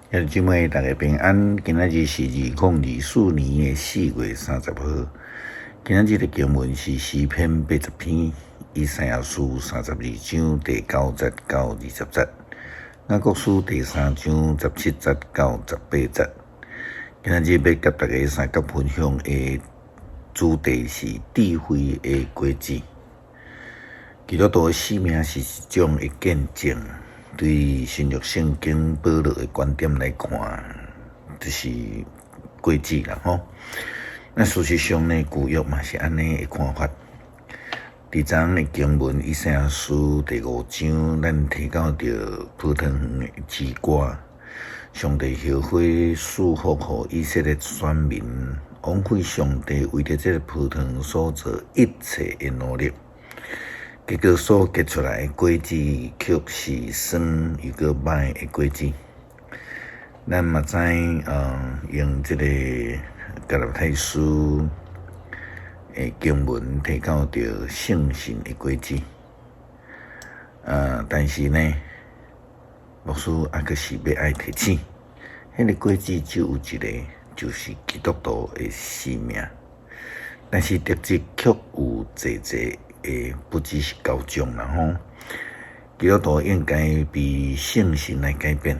兄弟姊妹，大家平安。今仔日是2024年的4月30號。今仔日的經文是詩篇80篇，以賽亞書32章第九節到20節，雅各書第三章十七節到十八節。今仔日欲佮大家相佮分享的主題是智慧的果子。基督徒的生命是一種的見證。對新約聖經保羅的觀點來看，就是果子啦吼。那事實上呢，舊約嘛是按呢的看法。佇昨昏的經文以賽亞書第五章，咱提到著葡萄園的之歌，上帝後悔賜福予以色列選民，枉費上帝為著這个葡萄園所做一切的努力。結果所結出來的果子，卻是酸又閣䆀的果子。咱嘛知，用這个加拉太書的經文提到著聖神的果子。但是呢，牧師猶閣是欲愛提醒，彼个果子只有一个，就是基督徒的生命。但是特質卻有濟濟。不只是九種啦吼，基督徒應該被聖神來改變，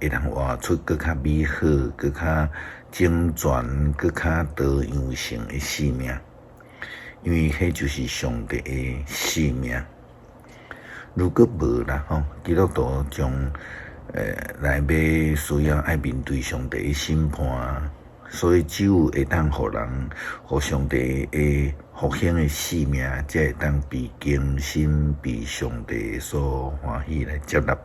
會當活出閣較美好、閣較整全、閣較多樣性的生命，因為彼就是上帝的生命。如果無啦吼，基督徒將來欲需要愛面對上帝的審判，所以只有會當予人，予上帝的復興的生命，才會當被更新，被上帝所歡喜來接納。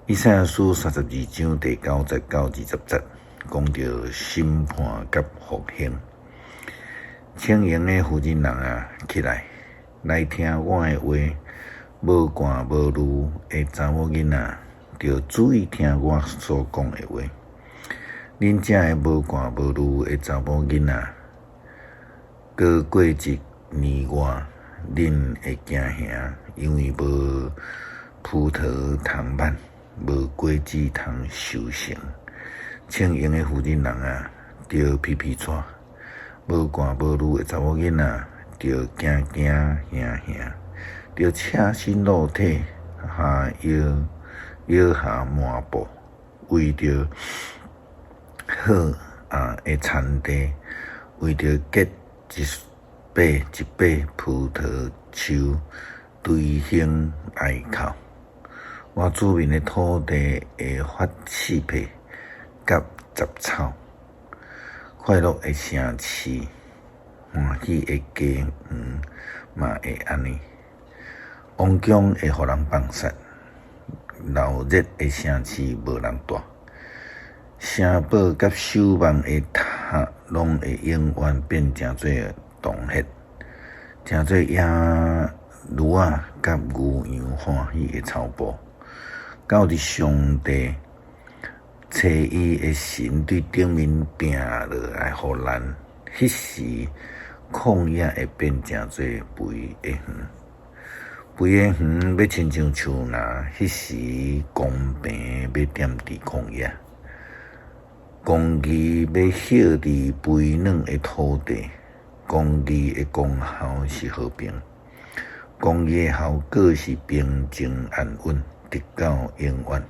以賽亞書32章第九節到20節，講著審判佮復興。聰穎的婦人人啊，起來，來聽我的話；無看無慮的查某囡仔，著注意聽我所講的話。恁遮的無看無慮的查某囡仔，閣過一年外，恁會驚嚇，因為無葡萄通挽，無果子通收成。聰穎的婦人人啊，著皮皮掣；無看無慮的查某囡仔，著驚驚嚇嚇，著赤身露體，哈腰腰下麻布，為著好啊的田地，為著結一把一把葡萄樹，捶胸哀哭。我子民的土地會發刺皮佮雜草，快樂的城市，歡喜的家園嘛會按呢。王宮會予人放殺，鬧熱的城市無人蹛。城堡佮守望的塔，攏會永遠變成做洞穴，成做野驢仔佮牛羊歡喜的草埔。到佇上帝差伊的神對頂面拚落來予咱，彼時曠野會變成做肥的園，肥的園欲親像樹林，彼時公平欲踮佇曠野。公義欲歇佇肥軟的土地，公義的功效是和平，公義的效果是平靜安穩，直到永遠。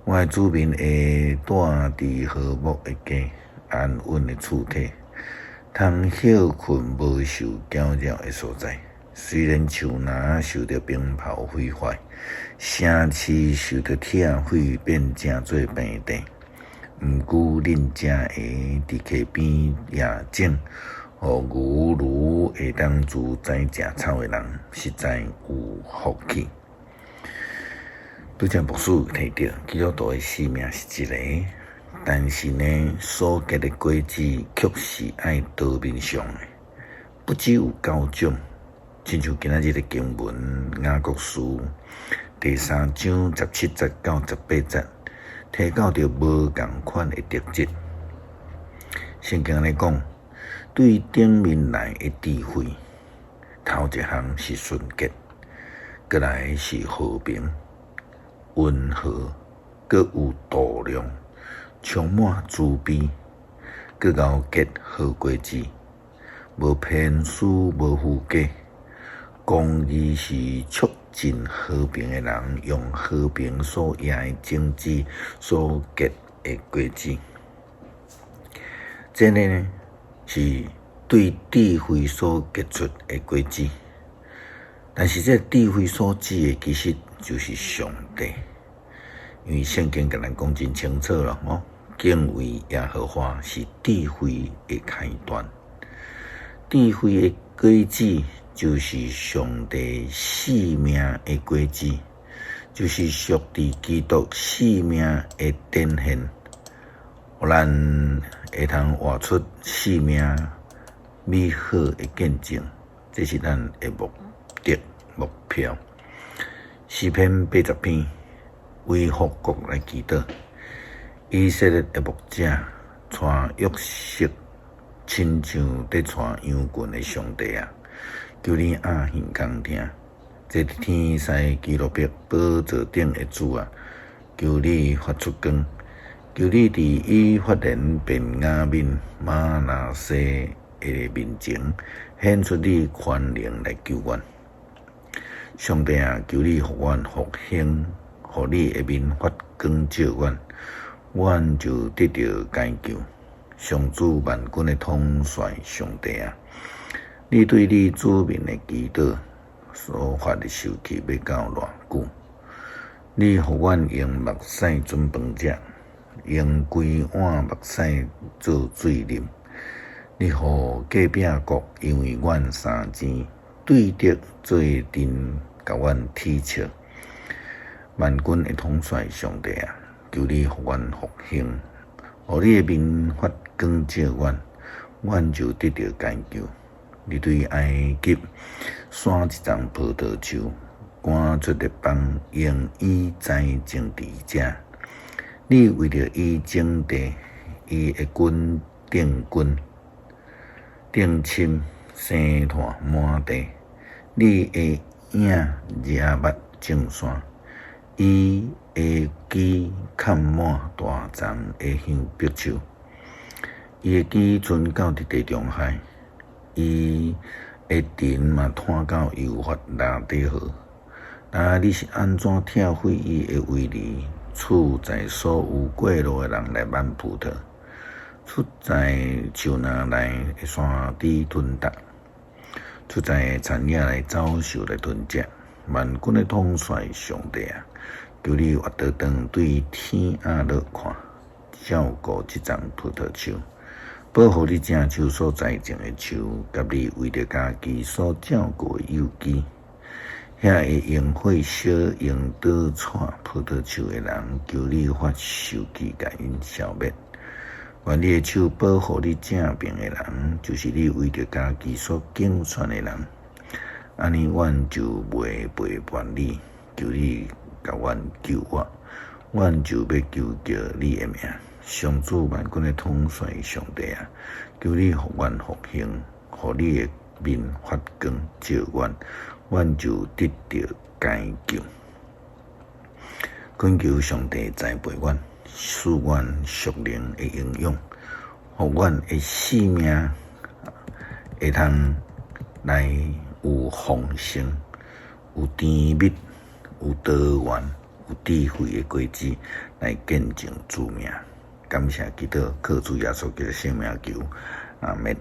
我的子民會蹛佇和睦的家，安穩的厝體，通歇睏無受攪擾的所在。雖然樹林受著冰雹毀壞，城市受著拆毀變成做平地。毋過，恁才會佇溪邊野種，予牛驢會當自在食草的人，實在有福氣。拄才牧師提著，基督徒的生命是一个，但是呢，所結的果子卻是愛多面向的，不只有九種。親像今仔日的經文雅各書第三章十七節到十八節。提到著無仝款的特質，聖經按呢講，對頂面來的智慧，頭一項是純潔，閣來是和平、溫和、閣有度量，充滿慈悲，閣𠢕結好果子，無偏私，無虛假。公義是促進和平的人，用和平所贏的種子所結的果子。這个呢，是對智慧所結出的果子。但是這智慧所指的，其實就是上帝，因為聖經共咱講真清楚啦，吼，敬畏耶和華是智慧的開端，智慧的果子就是上帝賜命的果子，就是屬佇基督賜命的展現，予咱會通活出賜命美好的見證，這是咱的目的目標。詩篇80篇為復國來祈禱，以色列的牧者帶約瑟，親像佇帶羊群的上帝啊！求你掩耳吭聽，坐佇天使基路伯寶座頂的主啊！求你發出光，求你佇以法蓮、便雅憫、瑪拿西的面前顯出你權能來救阮。上帝啊，求你予阮復興，予你的面發光照阮，阮就得著解救。上主萬軍的統帥上帝啊，你對你子民的祈禱所發的受氣欲到偌久？你予阮用目屎準飯食，用規碗目屎做水啉。你予隔壁國因為阮三錢對敵做陣，共阮恥笑。萬軍的統帥上帝啊，求你予阮復興，予你的面發光照阮，阮就得著解救。你對埃及徙一叢葡萄樹，趕出列邦，用伊栽種佇遮。你為著伊種地，伊的根定根，定深生湠滿地。你的影惹捌眾山，伊的枝崁滿大叢的香柏樹，伊的枝伸到佇地中海，伊的藤嘛湠到幼發拉底河。啊！你是按怎拆毀伊的圍籬，賜在所有過路的人來挽葡萄，出在樹林內的山豬吞踏，出在田野內走獸來吞食。萬軍的統帥上帝啊，求你倚倒轉對天仔落看，照顧這叢葡萄樹，保護你正手所栽種的樹，佮你為著家己所照顧的幼枝。遐會用火燒、用刀掣葡萄樹的人，求你發受氣，共𪜶消滅。願你的手保護你正爿的人，就是你為著家己所揀選的人。按呢，阮就袂背叛你，求你共阮救活，阮就欲求告你的名。上主萬軍的統帥上帝啊，求你予阮復興，予你的面發光照阮，阮就得著解救。懇求上帝栽培阮，賜阮屬靈的營養，予阮的性命會通來有豐盛、有甜蜜、有多元、有智慧的果子來見證主名。感謝基督，靠主耶穌基督聖名求，阿們。